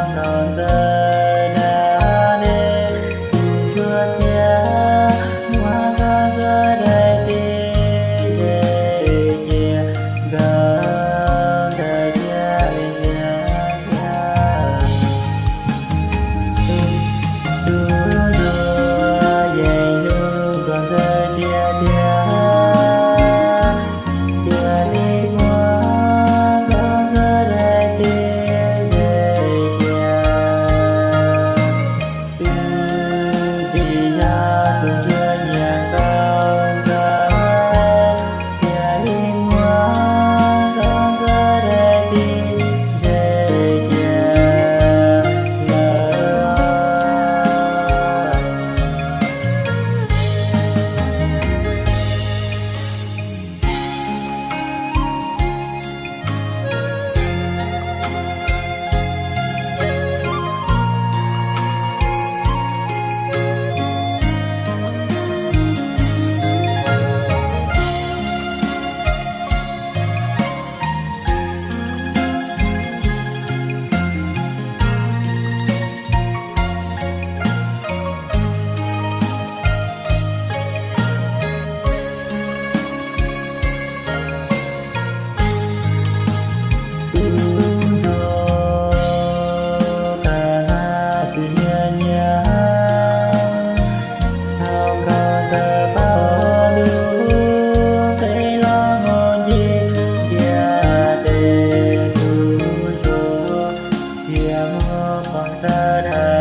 Nkauj ntxawg dag dej tus ntsuag thiab, muab nkauj ntxawg daim tib zes cia, nkauj ntxawg cia li ntsia thiab. Tus ntsuag yeej hlub nkauj ntxawg tiag tiag, cia li muab nkauj ntxawg daim tib zes cia. Twb tsis yog tus ntsuag nyiam nkauj ntxawg, cia li muab nkauj ntxawg daim tib zes cia lawm. Tus ntsuag tag hais tus nyiam nyiam, thaum nkauj ntxawg paub lub nqe los mus ncig ntiaj teb, tus ntsuag thiaj muab poj ntxawg dag